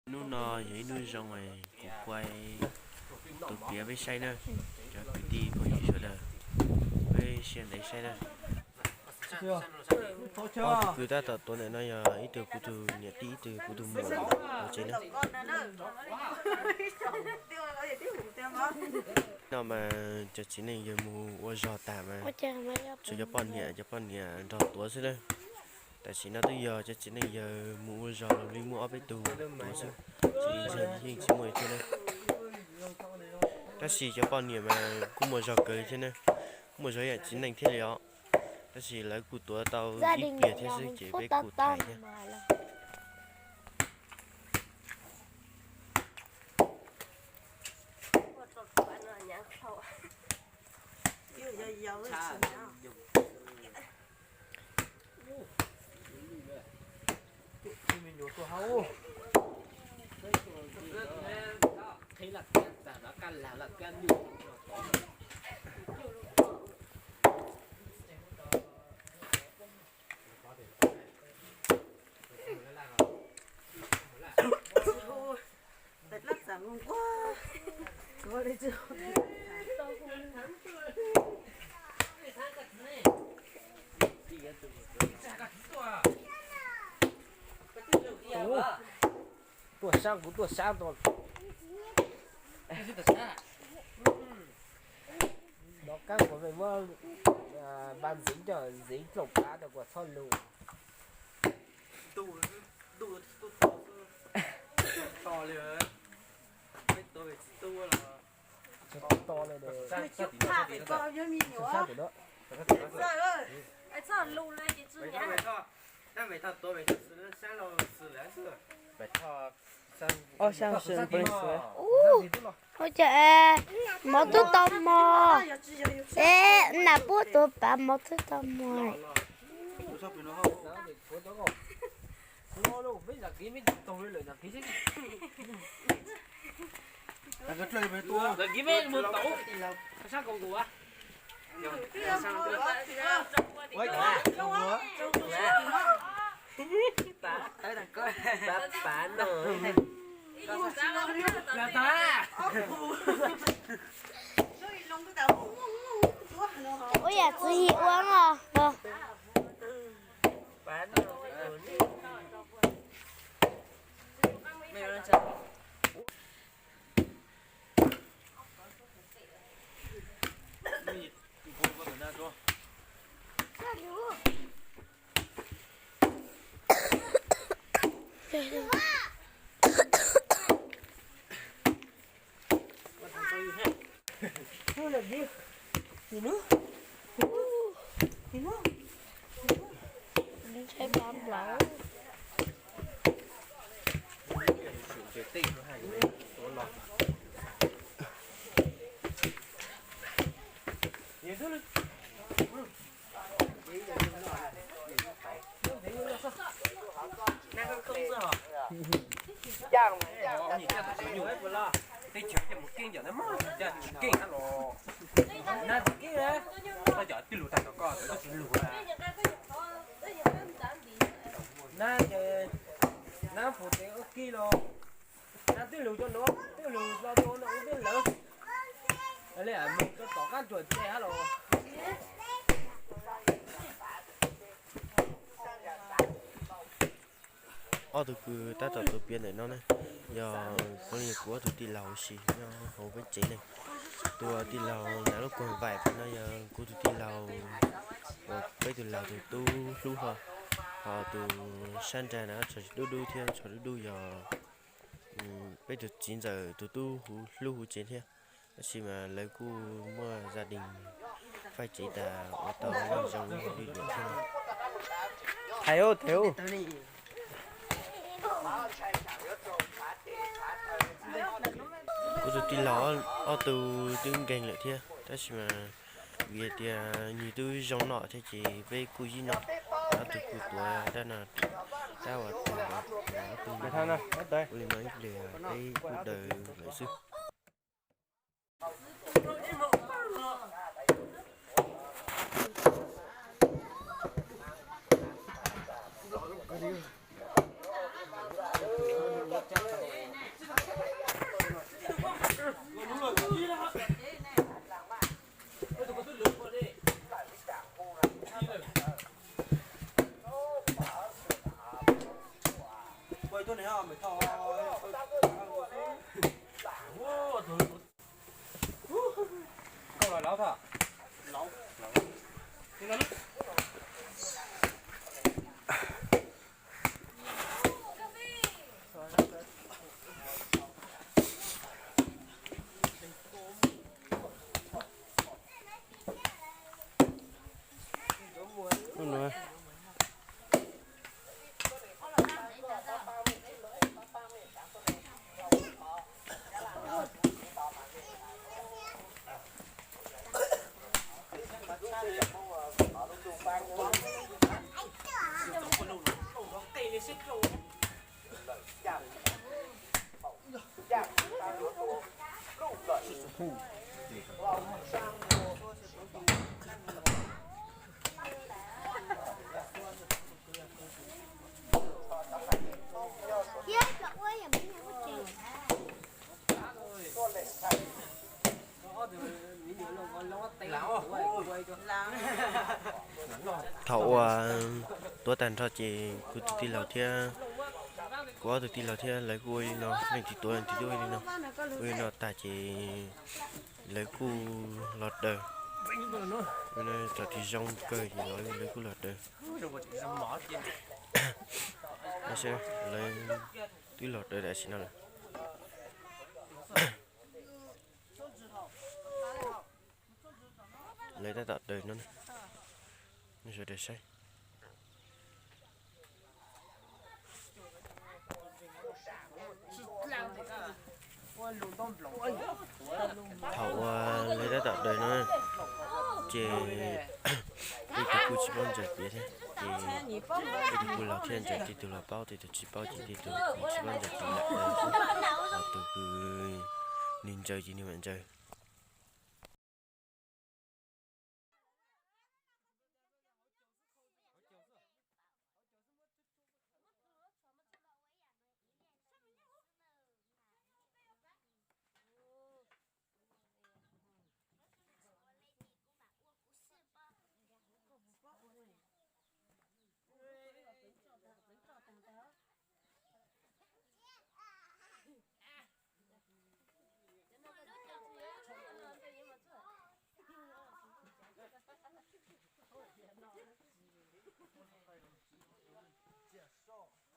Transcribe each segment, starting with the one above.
Hnub no yog ib hnub zoo, kuv kuaj tus piav peb saib na, cov kwv tij phooj ywg sawv daws, peb sawv daws saib na. Ob tug kwv tab tom tuav ntawm no yog ib tug kuv tus niam tij, ib tug kuv tus muam hauv tsev na. No mas cov txiv neej yawg mus ua zog tas mas tshuav cov poj niam, cov poj niam nrog tuav xwb na. Tam sim no twb yog cov txiv neej yawg mus ua zog li muaj ob peb tug tuav xwb, tsis li ntseeg yeej tsis muaj li thiab na. Tab sis cov poj niam mas kuj muaj zog kawg li thiab na, kuj muaj zog ib yam txiv neej thiab li os. Tab sis lawv kuj tuav tau ib pliag thiab xwb ces peb kuj tham thiab. Tuaj sab kuv tuaj sab tau. Nov qab kuv muab npaj ntxiv coj ntxiv tlooj kav rau kuas txhob lus. Ua cas mov twb tau mog, es nam puab tuav pav mov twb tau mog. Ua yam txiv yig ua os. Nab ces nab puas tes ua kij los, nab twb lug rau nuav, twb lug rau nuav ua peb lawv, mus rau tom qab tsuam tsev hab los. Ob tug kws tab tom tuav piav ntawm no ne, yog kuv, kuv ob tug tij laug huv si nyob hauv peb tsev ne. Tus tij laug nram lub kuag vaim no yog kuv tus tij laug uas peb tug laug tus tub hlub hlo, ho tus sab nrag na tso dub dub thiab, tso dub dub yog peb tus txiv ntxawm tus tub hlub huv tsev thiab. Tab sis mas lawv kuj muaj zaj dees faij tsev tas ua tau neej zoo li luam thiab. Thaiv, thaiv. Kuv tus tij laug ob tug twb nkeeg lawm thiab, tab sis mas vim tias nws twb zoo no thiab ces peb kuj yib no. Ob tug kuj tuav dab no, dab uas tag ob tug, ua li no ib pliag peb kuj daws lawm xwb. Thaum uas tuav tag nrho ces kuv tus tij laug thiab, kuv ob tug tij laug thiab lawv kuj ua li no, leej twg tuav leej twg tuaj ua li no. Ua li no tag ces lawv kuj los daws. Ua li no tsom tis zoo kawg ces lawv kuj los daws. Lawv twb los daws tam sim no lawm. Lawv tab tom daws no, nej sawv daws saib. Thaum uas lawv tab tom daws no ces tej tug kuj tsis paub ntsaws piav thiab ces tej tug kuj los thiaj ntsaws, tej tug los paub, tej tug tsis paub ces tej tug tsis paub ntsaws ces lam daws xwb. Ho tus kws nws ntsaws ces nws mam ntsaws.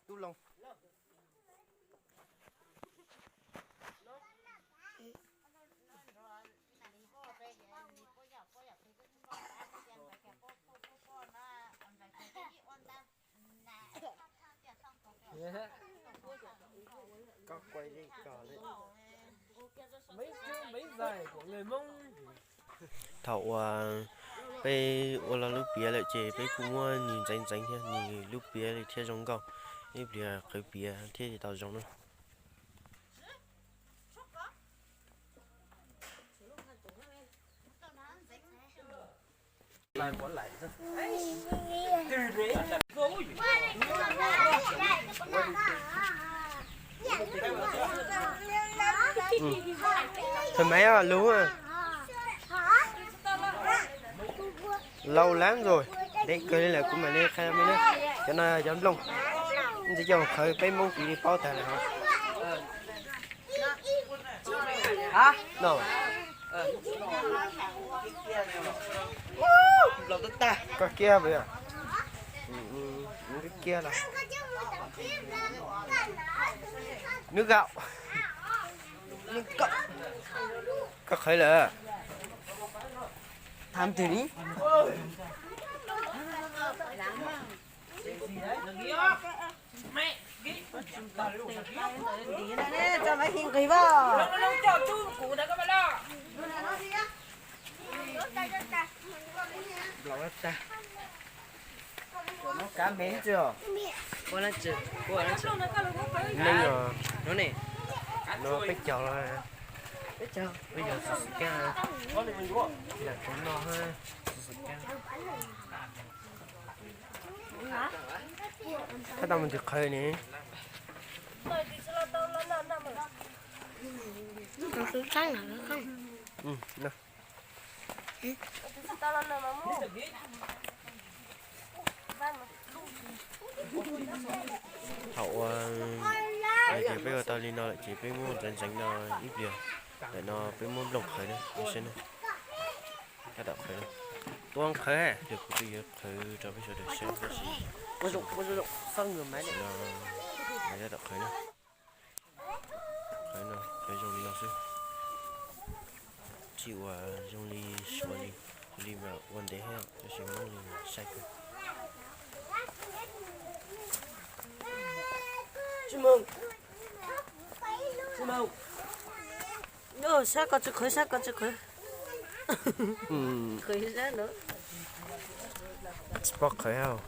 Tub Loo. Thaum uas peb ua lawm lub piav lawm ces peb kuj muab nws ntxeev ntxeev thiab, nws lub piav li thiaj zoo nkauj, ib pliag qhwv piav thiaj li tau zoo na. Thomas lub, lâu lắm rồi, deb kawg li lawm, kuv mam li qhia mej na. Cov no cov nplooj, ntxim coj qhawv peb Hmoob kuv yeej paub tag lawm hov. Koj kiag puas yog? Kiag los. Nước gạo. Koj qhawv lawm. Tham twg ni? Tso maiv hi nqis pom. Kab me tsi. Neeg os, no peb caug los, peb caug xus xus kab, yam tus no xus xus kab. Koj tau mus ntws qhawv ne. Thaum uas Yog tias peb ua tau li no lawm ces peb muab ntxeev ntxeev no ib pliag, ntawm no peb muab nplooj qhawv na, saib na, tab tom qhawv na. Tuab qhawv, yog kuv twb yuav qhawv rau peb sawv daws saib tab sis no tab tom qhawv na. Qhawv no, qhawv zoo li no xwb. Tsis ua zoo li suav li, li mas ua ntev thiab, tab sis muab li saib kawg. Sab ko tsis qhawv, sab ko tsis qhawv. Tsis pom qhawv,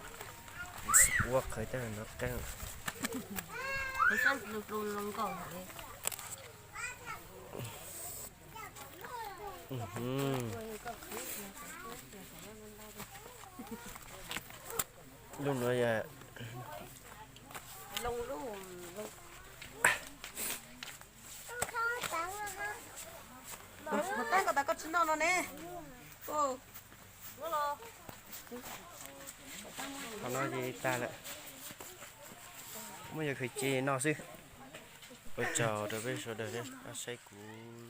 tsis pub qhawv tej no qeeb. Lub nuav yog tab ko tas koj tsis noj no ne. Qhov no ces tag lawm, muab yuav khaws cia no xwb. Ua tsaug rau peb sawv daws saib kuv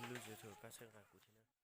lub YouTube, pab txhawb nqa kuv.